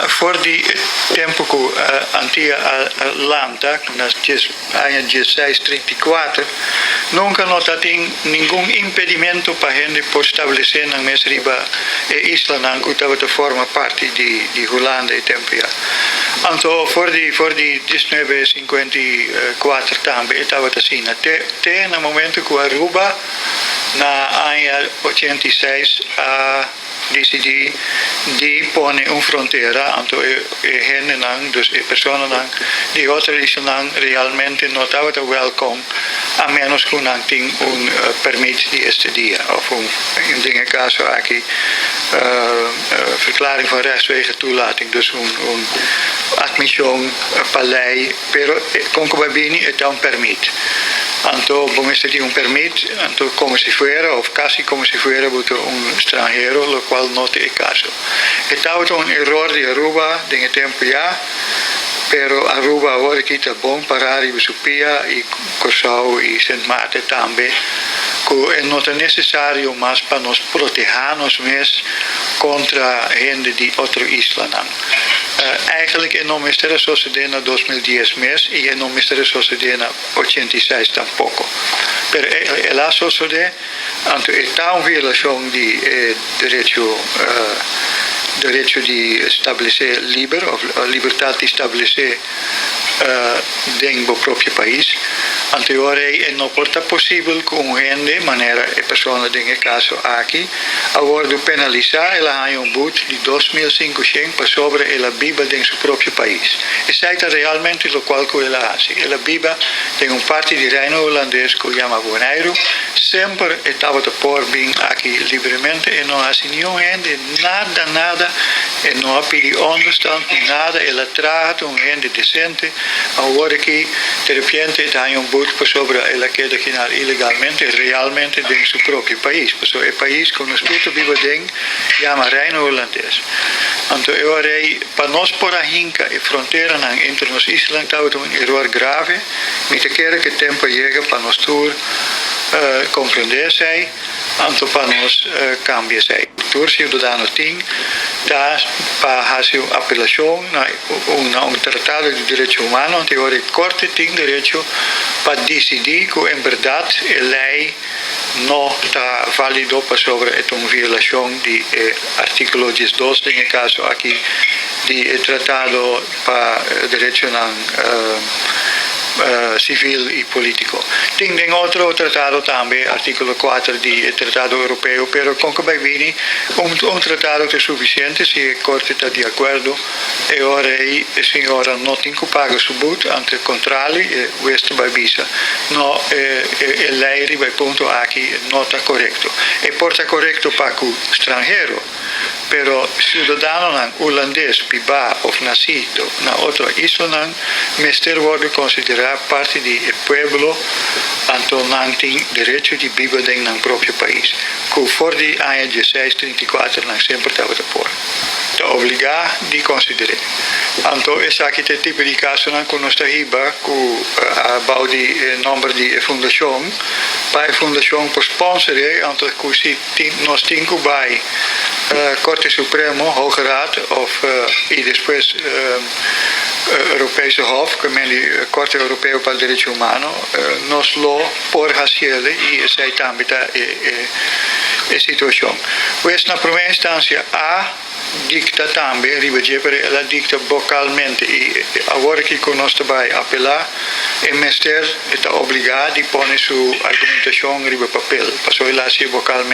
For di tempu ku Antia a lanta na aña 1634, nunka no tabatin ningun impedimento pa hende por establesé nan mes riba e islanan ku tabata forma parti di Hulanda e tempu ei. Anto for di 1954 tambe tabata asina. Te na momento ku Aruba na aña 86 a disidí di pone un frontera, anto e hendenan, dus e personanan di otro islanan realmente no tabata welkom, a menos ku nan tin un pèrmit di estadia òf un, den e kaso aki, verklaring van rechtswege toelating, dus un admission pa lei, pero kon ku bini e un pèrmit. Anto, bo mester tin un pèrmit, anto komo si fuera, òf kasi komo si fuera, un stranhero, lo kual no ta e kaso. E tabata un eror di Aruba, den e tempu ya, pero Aruba awor aki ta bon pará riba su pia i Kòrsou i Sint Maarten tambe, ku no ta nesesario mas pa nos protehá nos mes kontra hende di otro islanan. Eigenlijk no mester sosodé na 2010 mes i no mester sosodé na 86 tampoko. Pero el a sosodé, anto ta un violashon di derecho di establesé liber, òf libertat di establesé den bo propio pais. Anto e no por ta posibel ku un hende, manera e persona den e kaso aki, a wòrdu penalisá, el a haña un boete di 2.500 pasobra el a biba den su propio pais. Esei ta realmente lo kual ku el a hasi. El a biba den un parti di Reino Hulandes ku yama Boneiru, semper tabata por bin aki libremente i no a hasi ningun hende nada, nada, e no a pidi onderstand, nada, el a traha, un hende desente. Awor aki, di repente, tin un boete pasobra el a keda aki ilegalmente, realmente den su propio pais. Pasobra e pais ku nos tur ta biba den, yama Reino Hulandes. Anto, e pa nos por a hinka e fronteranan entre nos islanan tabata un eror grave. Mi ta kere ku tempu a yega pa nos tur komprondé esei, anto pa nos kambia esei. Tur siudadano tin ta pa hasi un apelashon na un tratado di derecho humano, anto e korte tin derecho pa disidí ku en berdat e lei no ta válido pasobra e un violashon di artíkulo 12, den e kaso aki, di tratado pa derecho sivil i polítiko. Tin den otro tratado tambe, artíkulo 4 di tratado europeo, pero kon ku bai bini, un tratado ta sufisiente si e korte ta di akuerdo e ora ei e señora no tin ku paga su boete, al kontrario, e ta bai bisa. No, e lei riba e punto aki no ta korekto. E por ta korekto pa ku stranhero, pero siudadanonan hulandes, bibá òf nasí na otro islanan, mester wòrdu konsiderá parti di pueblo, anto nan tin derecho di biba den nan propio pais. Ku for di aña 1634 nan semper tabata por. Ta obligá di konsiderá. Anto esaki ta e tipo di kasonan ku nos ta hiba ku bou di nòmber di fundashon, pa e fundashon por sponsor, anto ku si nos tin ku bai Korte Supremo, Hoge Raad òf i despues Europese Hof, ku ta Korte Europeo pa Derecho Humano, nos lo por hasié i esei tambe ta e situashon. Pues na promé instansia a dikta tambe, riba dje, pero el a dikta vokalmente i awor ku nos ta bai apelá, e mester ta obligá di pone su argumentashon riba papel, pasobra el a hasi vokalmente.